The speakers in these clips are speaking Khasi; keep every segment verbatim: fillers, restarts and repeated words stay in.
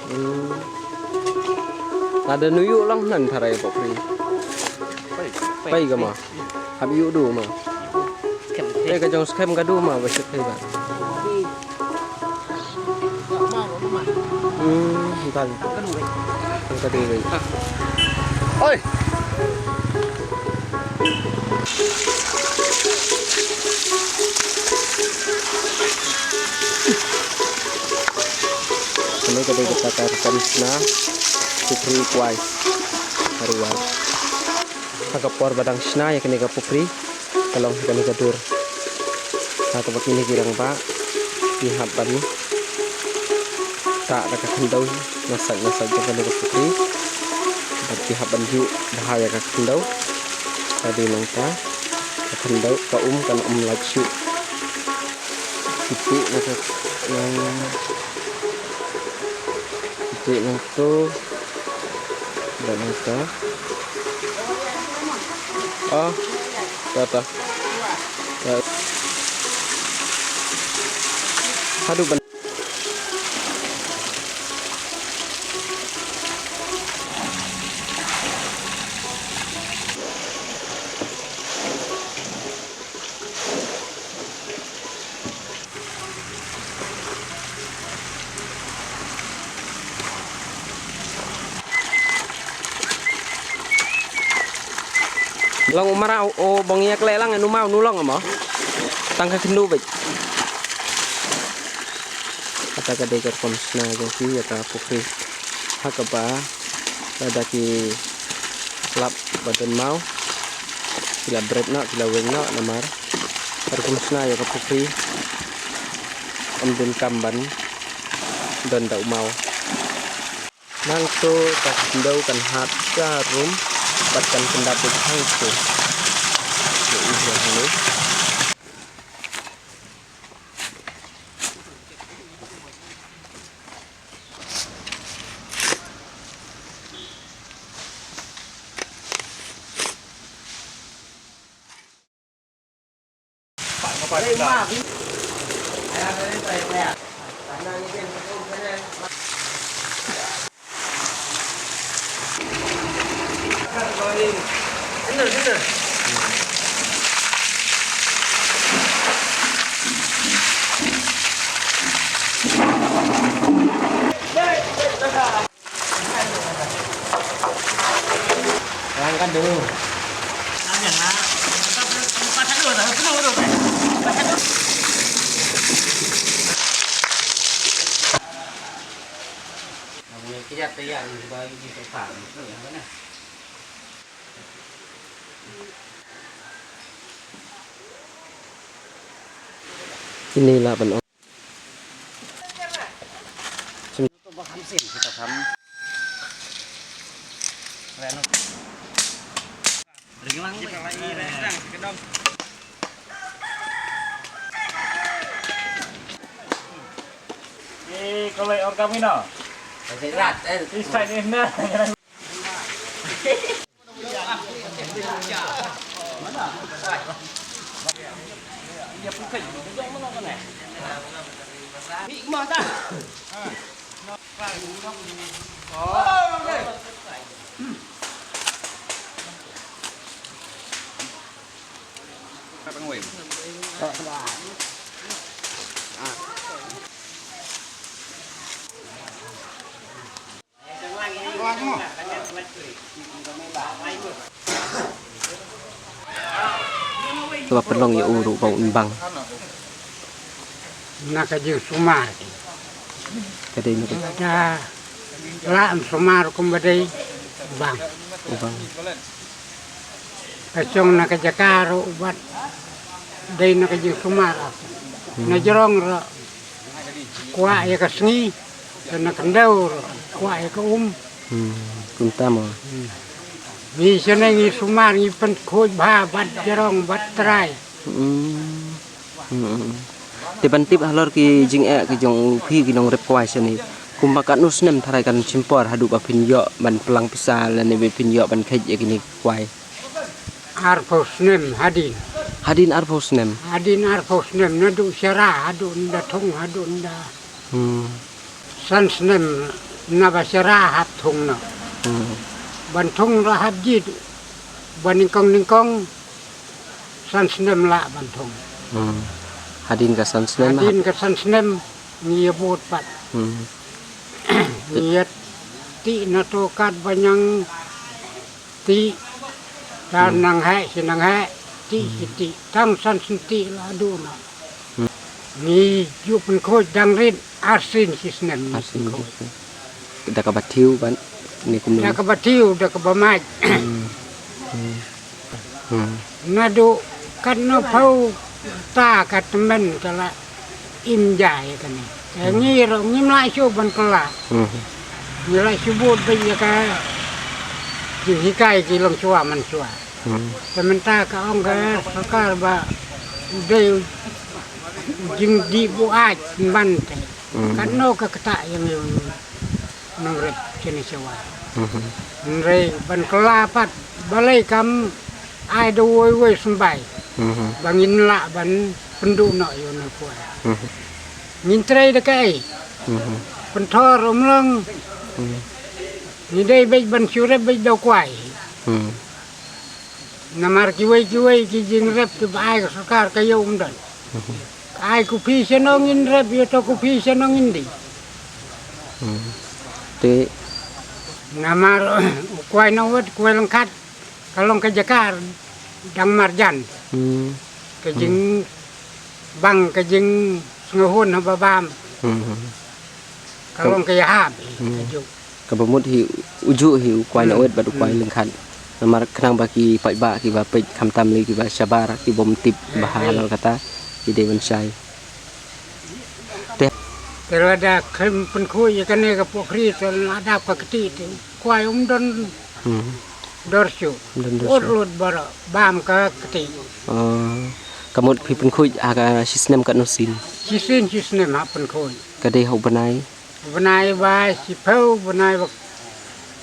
Hmm. Lada nu ïuh lang nan tharai pokri. Pei ka ma. Hap ïuh du ma. Pei ka jong skhem ka du ma ba shit pei ba. Hmm, entan. Entan ka du wei. Oi. Kane ka dei kata ka rukom shna pukri kwai. Ka ruwai. Ha ka por ba dang shna ïa kane ka pukri, ka long ha kane ka dur. Ha kaba kine ki rangbah ki hap ban tah da ka khyndew na sait na sait jong kane ka pukri. Bad ki hap ban ïuh bha ïa ka khyndew. Ka dei nangta ka khyndew ka um kan ym lait shuh. Ki tih na ka, na, ki tih na tu. Dah nangta. Ah, dah, dah. Dah. Haduh, ban- Long u mara u bang ïa kleh lang nu mau nu long mo. Tang ka khyndu bit. Kata ka dei ka rukom shna jong ki ïa ka pukri. Ha kaba lada ki lap ba don maw, ki la bret noh, ki la weng noh namar ka rukom shna ïa ka pukri ym donkam ban don da u maw. Nangto ka khyndew kan hap jarum bad kan kyndap beit hangto. Ïa u ïa u. Langkan dulu. Ini lah ban. Eh, kalau orang kami no. Rat, eh. Isai ni na. Kaba pynlong ïa u ruh ba un bang. Na ka jingsumar. Ka dei na ka. Lada la yn sumar kumba dei bang. U bang. Ka shong na ka jaka ruh bad dei na ka jingsumar. Hmm. Na jrong ruh kwah ïa ka sngi, na khyndew ruh kwah ïa ka um. Hmm, kumta mo. Hmm. Ngi shane ngi sumar ngi pynkhuid bha bad jrong bad trai. Hmm. Hmm. Te ban tip halor ki jingeh ki jong phi ki nongrep kwai shane. Kumba katno snem tharai kan shim por haduh ba phin ïoh ban plang pisa lane ba phin ïoh ban kheit ïa kine kwai. Arphew snem hadien. Hadien arphew snem. Hadien arphew snem, naduh shara haduh nda thung, haduh nda Hmm. san snem, naba shara hap thung noh. Hmm. Ban thung ruh hap jied, ban nyngkong nyngkong, san snem lah ban thung. Hmm. Hadien ka san snem. Hadien ka san snem, ngi ïa bud pat. Hmm. Ngi ïa tih na to katba ñiang tih. Tang Hmm. nang heh shi nang heh, tih shi Hmm. tih. Tang san snem tih lah duh noh. Hmm. Ngi ju pynkhuid dang rit arsien shi snem ngi Arsien pynkhuid. shi snem. Da kaba thiew ban ne kumno? Da kaba thiew, da kaba mait. Hmm. Hmm. Hmm. Naduh katno phew ta ka tymmen ka la im ja ïa kane. Te Hmm. ngi ruh ngim lah shuh ban kylla. Hmm. Ngi lah shu bud beit ïa ka jinghikai ki longshuwa manshuwa. Hmm. Te mynta ka ong ka sorkar ba dei jingdih buaid ban te. Hmm. Katno ka ktah ïa ngi u nongrep shane shawa. Hmm. Hynrei ban kylla pat balei kam ai da uwei uwei symbai. Hmm. Ba ngin lah ban pynduh noh ïa une u kwai. Hmm. Ngin trei da kaei? Hmm. Pynthor um long. Hmm. Ngi dei beit ban shu rep beit da u kwai. Hmm. Namar kiwei kiwei ki jingrep kiba ai ka sorkar ka ïoh um don. Hmm. Ka ai ku phi shano ngin rep, ïoh to ku phi shano ngin dih. Hmm. Te Namar u kwai nongwei, kwai lyngkhat, ka long ka jaka dang marjan. Hmm. Ka Hmm. jingbang, ka jingsngewhun haba bam. Hmm. Ka Ka long ka ïahap, Hmm. ka juk. Kaba mut hi u juh hi u kwai Hmm. nongwei bad u kwai Hmm. lyngkhat. Namar khnang ba ki paidbah kiba peit khamtam lei kiba shabar ki bym tip Hmm. bha halor kata ki dei ban shai. Te Te lada khlem pynkhuid ïa kane ka pukhri te la dap ka kti te u kwai um don Hmm. dor shuh. Don dor Ut shuh. lut baroh bam ka kti. Oh. Ka mut phi pynkhuid ha ka shi snem katno sien? Shi sien shi snem hap pynkhuid. Ka dei ha u bnai? Bnai ba shiphew, bnai ba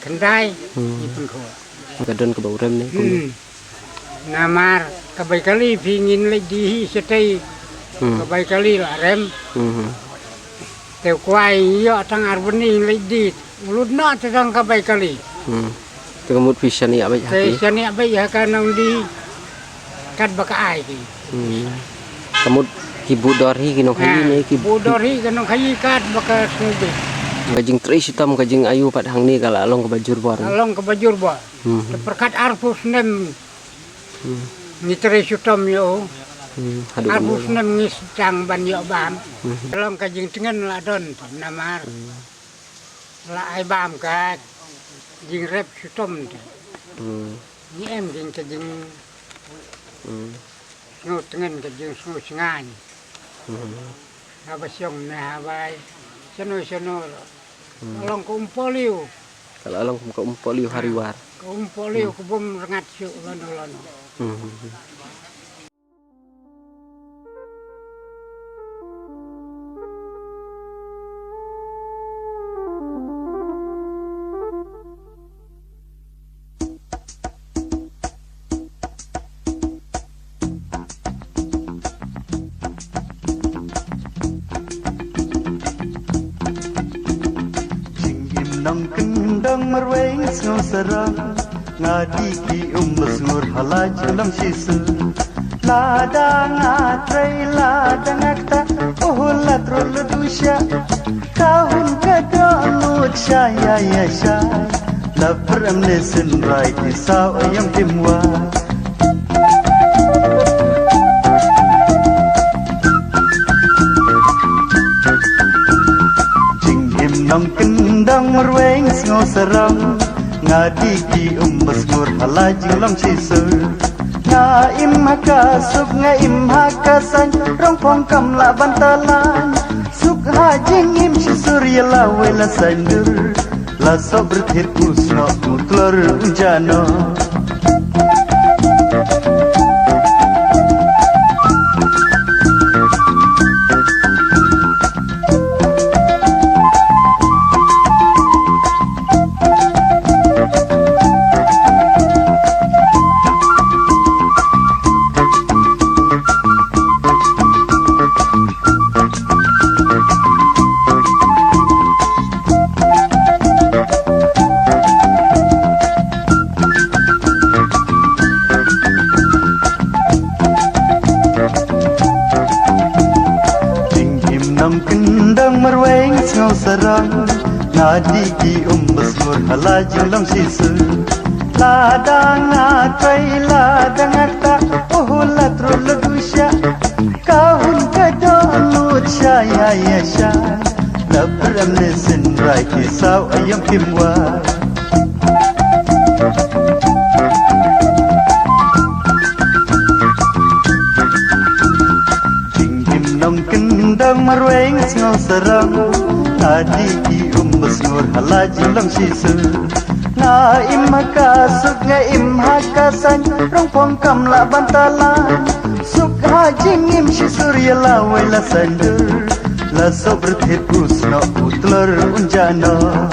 khyndai Hmm. ngi pynkhuid. Ka don kaba u rem ne kumno? Hmm. Namar ka bai kali phi ngin leit die hi shatei. Hmm. Ka bai kali la rem. Hmm. Te u kwai ïoh tang ar bnai leit die. U lut noh te tang ka bai kali. Hmm. Te ka mut phi shaniah beit ha Te ki? shaniah beit ha ka nongdie. Katba ka ai ki. Hmm. Ka mut ki buh dor hi ki nongkhaïi Ah, ne ki buh dor hi ka nongkhaïi katba ka sngewbha. Ka jingtrei shitom ka jingaïu pat hangne ka la long kaba jur bor. Ka long kaba jur bor. Hmm. Te pyrkhat arphew snem Hmm. ngi trei shitom ïa u. Hmm. Haduh Arphew kumno? snem ngi sdang ban ïoh bam. Hmm. Ka long ka jingtngen la don namar. Hmm. La ai bam ka jingrep shitom te. Hmm. Ngi em jing ka jing Hmm. sngewtngen ka jingsngewsngaiñ. Hmm. Haba shong ne haba shano shano. Hmm. Ka long ka um polio. Ka la long ka um polio ha Riwar. Ka um polio Hmm. ka bym rngat shuh lano lano. Hmm. Jingim nongkyndong marwei sngew sarong. Nga die ki um ba sngur ha la jong long shisha. Lada nga trei lada nga ktah, oh la trei la dusha. Ka hun ka doh ngut sha ïa ïa sha. La prem ne synrai ki saw ïam tim wa. Jingim nongkyndong marwei sngew sarong. Nga die ki um ba sngur ha la jinglong shisha. Nga im ha ka suk nga im ha ka saiñ, rong phong kam lah ban talan. Suk ha jingim shisha ïa la wei la saiñ dur. La soh byrthir u snoh u klor u jano. Dih ki um ba sngur ha la jinglong shisha. Lada nga trei lada nga ktah, oh la tru la dusha. Ka hun ka dohnud sha ïa ïa sha. La prem ne syn rai ki saw aïom kim wai. Jingim nongkyndong marwei nga sngew sarong. Nga dih ki um ba sngur ha la jinglong shisha. Nga im ha ka suk nga im ha ka saiñ, rong phong kam lah ban talan. Suk ha jingim shisha ïa la wei la saiñdur. La soh byrthit u snoh u tlor un jah noh.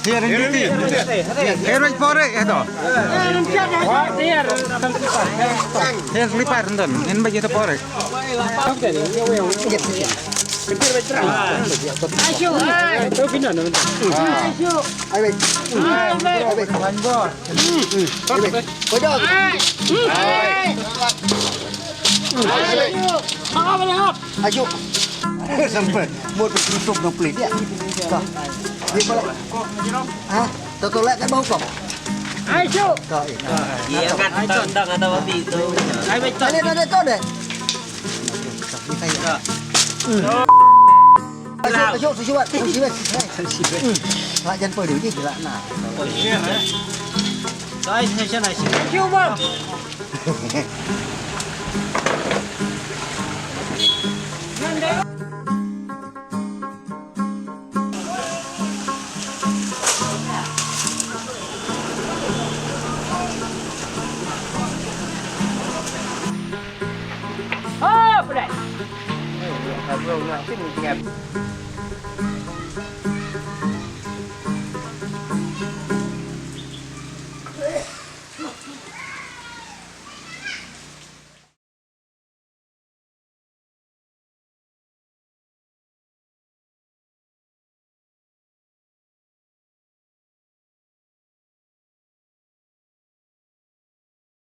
Here in T T. Here in Pore, eh, to. Here slipper, nton. Hin bagi to Pore. Ai, wei. Ai, wei. Ai, wei. Ai, wei. Kodok. Ai. Ai. Ai. Ayo. Sampai. Mut tutup nang pelit ya. Ka. Dia balik. Ha? Tutup lek kat bawah kau. Ayo. Ka. Iya kan, tendang atau apa itu. Ayo, betul. Ada, ada, ada, ada. Ayo, ayo, susuat, susuat. Hai. Hmm. Lak jan padu ni, gila nak. Oh, share, eh. Guys, nation, nation. Thank you, Bang. Ah, pedas.